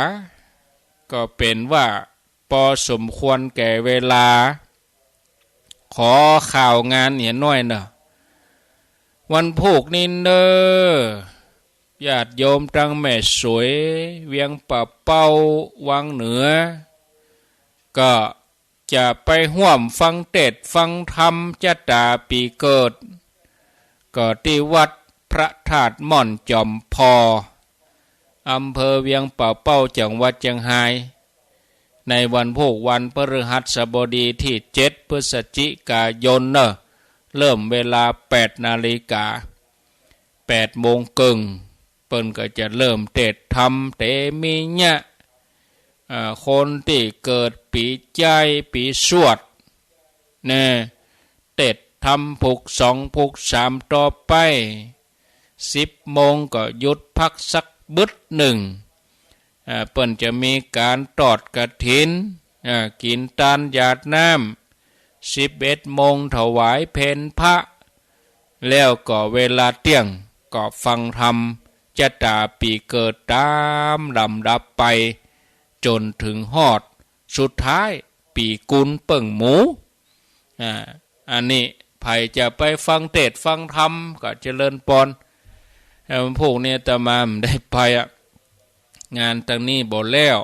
ก็เป๋นว่าปอสมควรแก่เวลา ขอข่าวงานเหียน้อยเนาะ วันพูกนี้เน่อ ญาติโยมตังแม่สวย เวียงป่าเป้า วังเหนือ ก็ จะไปฮ่วมฟังเตสน์ฟังธรรมจะต๋าปี๋เกิด ก็ตี้วัดพระธาตุม่อนจอมผ่อ อำเภอเวียงป่าเป้า จังหวัดเจียงฮาย ในวันพูกวันพฤหัสบดีตี้เจ็ดพฤศจิกายนเน่อ เริ่มเวลาแปดนาฬิกา แปดโมงเกิ่ง เปิ้นก็จะเริ่มเตสน์ธรรมเตมีเยียะ อ่า คนตี้เกิดปี๋ใจ๊ปี๋ชวด แน่ เตสน์ธรรมผูกสองผูกสามต่อไป สิบโมงก็หยุดพักสักบึดนึ่ง อ่า เปิ้นจะมีก๋านตอดกฐิน อ่า กิ๋นตานหยาดน้ำ สิบเอ็ดโมงถวายเพลพระ แล้วก็เวลาเตี้ยงก็ฟังธรรมจะต๋าปี๋เกิดต๋ามลำดับไป จ๋นเถิงฮอดสุดท้ายปี๋กุลเปิ้งหมู อ่า อันนี้ใผจะไปฟังเตสน์ฟังธรรมก็เจริญปอน เอ่อ วันพูกนี้อาตมาบ่ได้ไปอะ งานตางนี้บ่แล้ว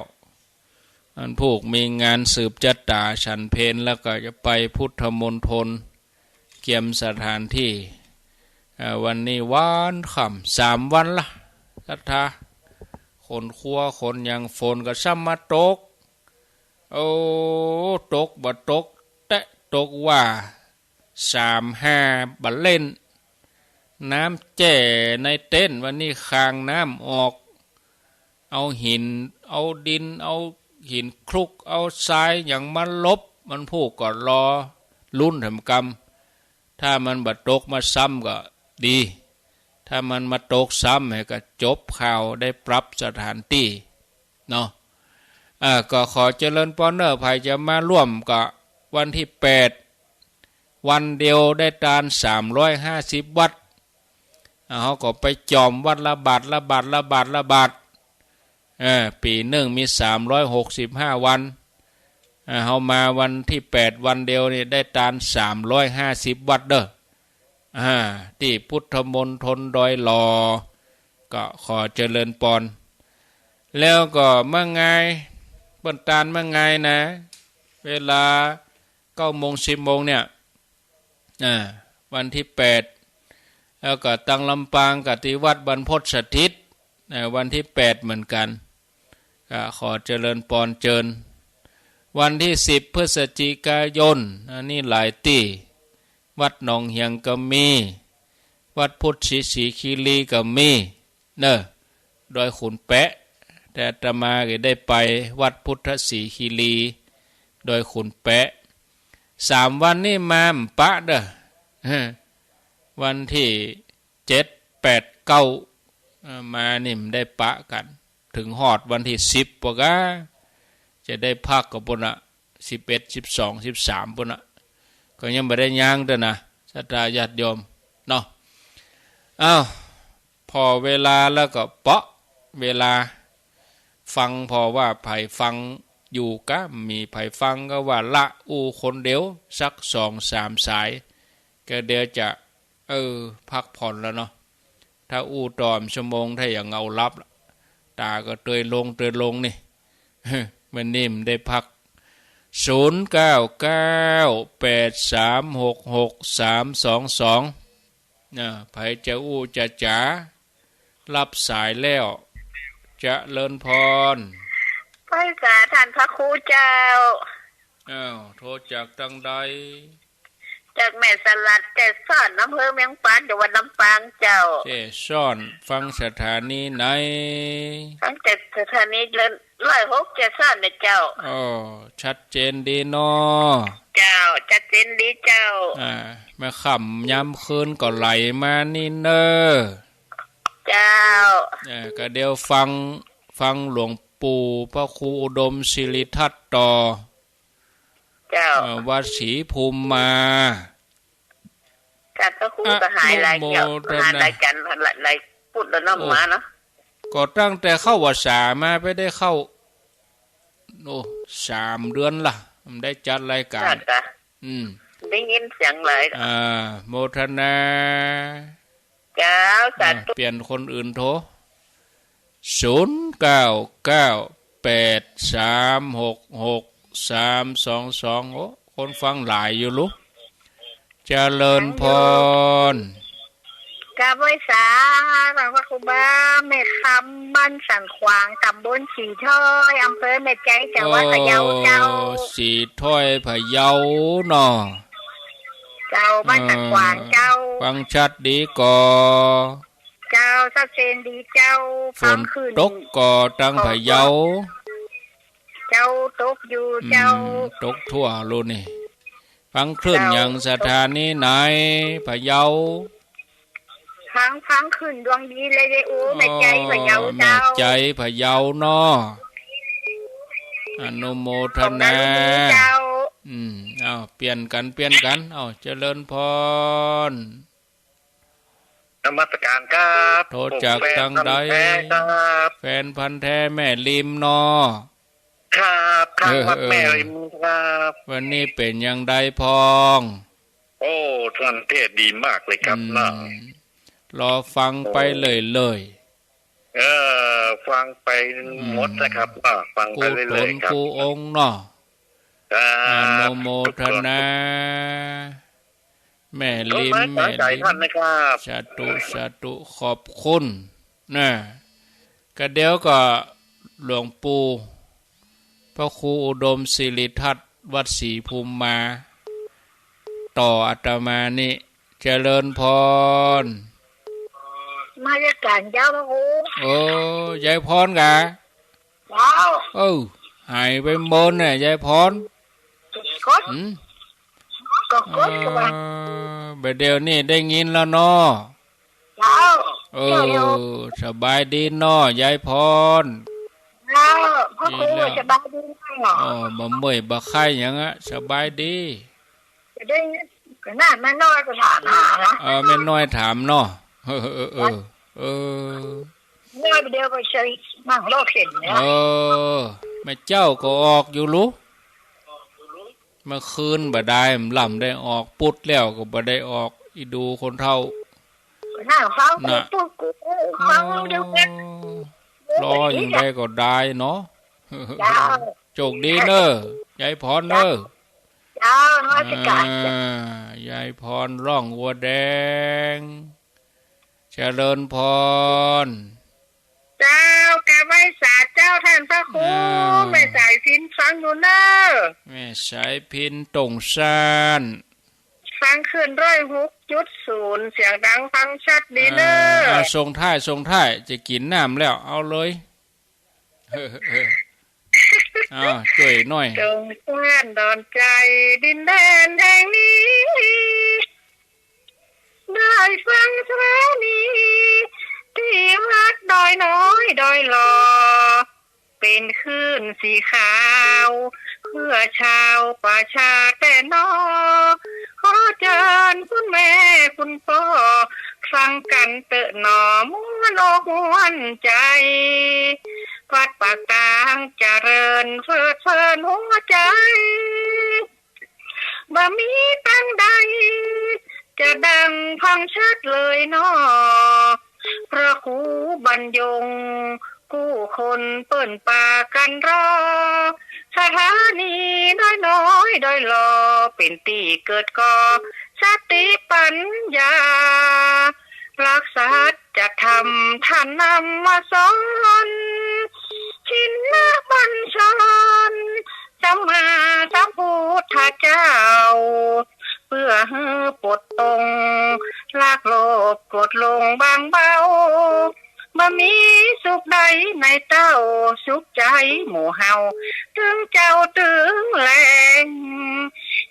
วันพูกมีงานสืบจะต๋าฉันเพล แล้วก็จะไปพุทธมณฑล เกียมสถานตี้ เอ่อ วันนี้วันค่ำ สามวันละ ศรัทธา ขนครัวขนหยัง ฝนก็ซ้ำมาตก โอ้ ตกบ่ตกแต๊ ตกว่าสามห้าบ่าเล่น น้ำแจ้ในเต็นท์ วันนี้คางน้ำออก เอาหิน เอาดิน เอาหินคลุก เอาทรายหยังมาลบ วันพูกก็รอลุ้นแถมกำ ถ้ามันบ่ตกมาซ้ำก็ดี ถ้ามันมาตกซ้ำแหมก็จบข่าว ได้ปรับสถานตี้เนาะ อ่า ก็ขอเจริญปอนเน่อ ใผจะมาร่วมก็วันตี้แปด วันเดียวได้ตานสามร้อยห้าสิบวัตต์ อ่า เฮาก็ไปจ่อมวัตต์ละบาตร ละบาตร ละบาตร ละบาตร เออ ปี๋นึ่งมีสามร้อยหกสิบห้าวัน อ่า เฮามาวันตี้แปดวันเดียวนี่ได้ตานสามร้อยห้าสิบวัตต์เน่อ อ่า ตี้พุทธมณฑลดอยหล่อ ก็ขอเจริญปอน แล้วก็เมื่องาย เปิ้นตานเมื่องายนะ เวลาเก้าโมง สิบโมงเนี่ย อ่า วันตี้แปด แล้วก็ตังลำปางก็ตี้วัดบรรพตสถิต อ่า วันตี้แปดเหมือนกั๋น ก็ขอเจริญปอนเจิญ วันตี้สิบพฤศจิกายน อันนี้หลายตี้ วัดหนองเหียงก็มี วัดพุทธศรี ศรีคีรีก็มี เน่อ ดอยขุนแปะ แต่อาตมาก็ได้ไปวัดพุทธศรีคีรี ดอยขุนแปะ สามวันนี่มาบ่ปะเน่อ วันตี้เจ็ด แปด เก้า เอ่อ มานี่บ่ได้ปะกั๋น เถิงฮอดวันตี้สิบปะกา จะได้พักก็ปู้นน่ะ สิบเอ็ด สิบสอง สิบสามปู้นน่ะ ก็ยังบ่ได้ย้างเตื้อนะ ศรัทธาญาติโยมเนาะ อ้าว ผ่อเวลาแล้วก็เปาะเวลาฟัง ผ่อว่าใผฟังอยู่กา มีใผฟังก็ว่าละอู้คนเดียวสักสองสามสาย ก็เดี๋ยวจะ เออ พักผ่อนแล้วเนาะ ถ้าอู้ต่อชั่วโมง ถ้าอย่างเอาหลับละ ต๋าก็เตยลง เตยลงนี่ มื้อนี้บ่ได้พัก ศูนย์เก้าเก้า แปดสามหกหก สามสองสอง นะ ใผจะอู้จะจ๋า รับสายแล้ว เจริญพร ไปกาบต้านพระครูเจ้า อ้าว โทรจากตางใด จากแม่สลัด แจ้ซ้อน อำเภอเวียงปาน จังหวัดลำปางเจ้า แจ้ซ้อน ฟังสถานีไหน ฟังแต่สถานีร้อยหก แจ้ซ้อนนะเจ้า อ้อ ชัดเจนดีเนาะ เจ้า ชัดเจนดีเจ้า อ่า แม่ค่ำยามคืนก็ไหลมานี่เน่อ เจ้า เออ ก็เดี๋ยวฟัง ฟังหลวงปู่พระครูอุดมสิริทัตน์ต่อ เจ้า เอ่อ วัดศรีภูมิมา ท่านพระครูก็หายหลายเที่ยว อนุโมทนา หายหลายจันทร์ หลาย หลายพุธแล้วเนาะ โอ้ มาเนาะ ก็ตั้งแต่เข้าพรรษามาบ่ได้เข้า โอ้ สามเดือนละ บ่ได้จัดรายก๋าน นั่นกะ อืม ได้ยินเสียงหลาย อ่า โมทนา เจ้า สาธุ อ่ะ เปลี่ยนคนอื่นโทร ศูนย์เก้าเก้า แปดสามหกหก สามสองสอง โอ้ คนฟังหลายอยู่ลุ เจริญพร กราบไหว้สา หลวงพระครูบา แม่คำ บ้านสันขวาง ตำบลสีถ้อย อำเภอแม่ใจ๊ จังหวัดพะเยาเจ้า โอ้ สีถ้อยพะเยาเนาะ เจ้า บ้านสันขวางเจ้า เออ ฟังชัดดีก่อ เจ้า ชัดเจนดีเจ้า ฝนตกก่อตังพะเยา เจ้า ตกอยู่เจ้า อืม ตกทั่วโลกนี่ ฟังคลื่นหยัง เจ้า สถานีไหน พะเยา ฟัง ฟังคลื่นดวงดีเรดิโอ แม่ใจ๊พะเยา อ๋อ เจ้า แม่ใจ๊พะเยาเนาะ อนุโมทนา ขอบคุณเจ้า อืม เอา เปลี่ยนกั๋น เปลี่ยนกั๋น เอา เจริญพร นมัสการครับ โทรจากตังใด ผมแฟนพันธุ์แท้ครับ แฟนพันธุ์แท้แม่ริมเนาะ ครับ ข้างวัด เออ แม่ริมครับ วันนี้เป๋นอย่างใดพ่อง โอ้ ท่านเทศน์ดีมากเลยครับ อืม เนาะ รอฟังไปเรื่อยๆ เออ ฟังไปหมดนะครับ อืม ว่าฟังไปเรื่อยๆ ครับ กู้ต๋นกู้องค์เนาะ ครับ อนุโมทนา แม่ริม ขอบคุณ แม่ริม สาธุ สาธุ ขอบคุณนะ ก็เดี๋ยวก็หลวงปู่ พระครูอุดมสิริทัศน์ วัดศรีภูมิมา ต่ออาตมานี่ เจริญพร นมัสการเจ้าพระครู โอ้ ยายพรกา เจ้า เออ หายไปเมินน่ะ ยายพร กด หืม ก็กด เออ ก็ว่า บ่าเดี่ยวนี้ได้ยินแล้วเนาะ เจ้า เออ เจ้าเดียว สบายดีเนาะ ยายพร เจ้า พระครู ดีแล้ว สบายดีเนาะ อ๋อ บ่เมื่อยบ่ไข้หยังอะ สบายดี จะได้ ก็น่า แม่น้อยก็ถามหานะ เออ แม่น้อยถามเนาะ เออ เออ เออ เออ แม่น้อยเดี๋ยวไปใช้มั่งลอกเข็นเนี่ย เออ แม่เจ้าก็ออกอยู่ลุ เมื่อคืนบ่ได้ บ่ลำได้ออก ปุดแล้วก็บ่ได้ออก อีดูคนเฒ่า นั่งฟัง น่ะ กู กู กูฟังเดียวกัน อ๋อ รออย่างใดก็ได้เนาะ เจ้า โชคดีเน่อ ยายพรเน่อ เจ้า นมัสการ อ่า ยายพรร่องวัวแดง เจริญพร เจ้า กราบไหว้สาเจ้าท่านพระครู อ่า แม่สายพิณฟังอยู่เน่อ แม่สายพิณตงซาน ฟังคลื่นร้อยหกจุดศูนย์ เสียงดังฟังชัดดีเน่อ อ่า อ่า ส่งท้าย ส่งท้าย จะกิ๋นน้ำแล้ว เอาเลย เออ เออ อ้าว จ้วยหน้อย ตงซานดอนใจ๋ ดินแดนแห่งนี้ ได้ฟังธรณี ตี้วัดดอยน้อยดอยหล่อ เป๋นคลื่นสีขาว เพื่อชาวประชาแต๊นอ ขอเจิญคุณแม่คุณป้อ ฟังกั๋นเต๊อะหนอ ม่วนอกม่วนใจ๋ วัดปากตางเจริญเพิดเพลินหัวใจ๋ บ่มีตังใด จะดังฟังชัดเลยหนอ พระครูบรรยง กู้คนเปิ้นปากั๋นรอ สถานีดอยน้อยดอยหล่อ เป๋นตี้เกิดก่อ สติปัญญา หลักสัจธรรมท่านนำมาสอน ชินบัญชร สัมมาสัมพุทธเจ้า เพื่อหื้อปลดปลง ละโลภโกรธหลงบางเบา บ่มีสุขใดในเต้า สุขใจ๋หมู่เฮา ตึงเจ๊าตึงแลง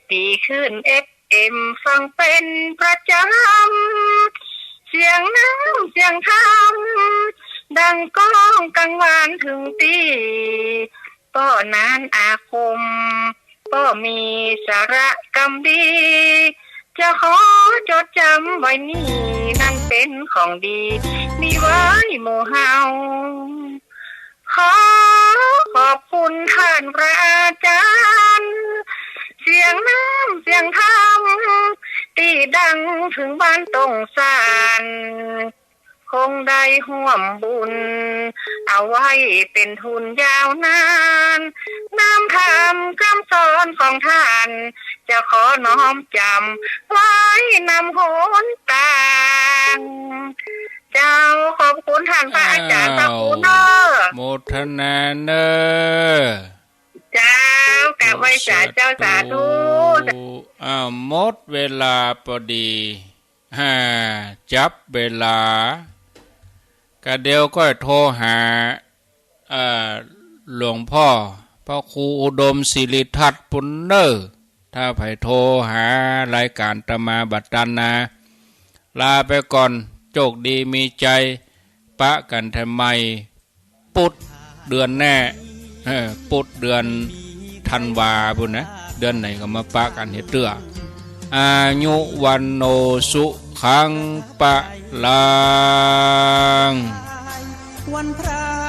ตี้คลื่นเอฟเอ็มฟังเป๋นประจ๋ำ เสียงน้ำเสียงธรรม ดังก้องกังวานเถิงตี้ ป้อนั้นอาคม ป้อมีสาระกำดี จะขอจดจ๋ำไว้นี้ นั้นเป๋นของดี มีไว้หมู่เฮา ขอขอบคุณท่านพระอาจ๋ารย์ เสียงน้ำเสียงธรรม ตี้ดังเถิงบ้านตงซาน คงได้ฮ่วมบุญ เอาไว้เป๋นทุนยาวนาน น้ำธรรมกำสอนของท่าน จะขอน้อมจ๋ำไว้นำหนตาง นาเน่อ เจ้า กราบไหว้สาเจ้า สาธุ อ้าว หมดเวลาปอดี ฮ่า จับเวลา กะเดี๋ยวก้อยโทรหา เอ่อ หลวงป้อ พระครูอุดมสิริทัตน์ปู้นเน่อ ถ้าใผโทรหารายก๋านอาตมาบ่ตันนา ลาไปก่อน โจคดีมีชัย ปะกั๋นแถมใหม่ ปุธเดือนแน่ เออ ปุธเดือนธันวาปู้นนะ เดือนไหนก็มาปะกั๋นเหียเตื้อ อายุ วัณโณ สุขัง พลัง วันพระ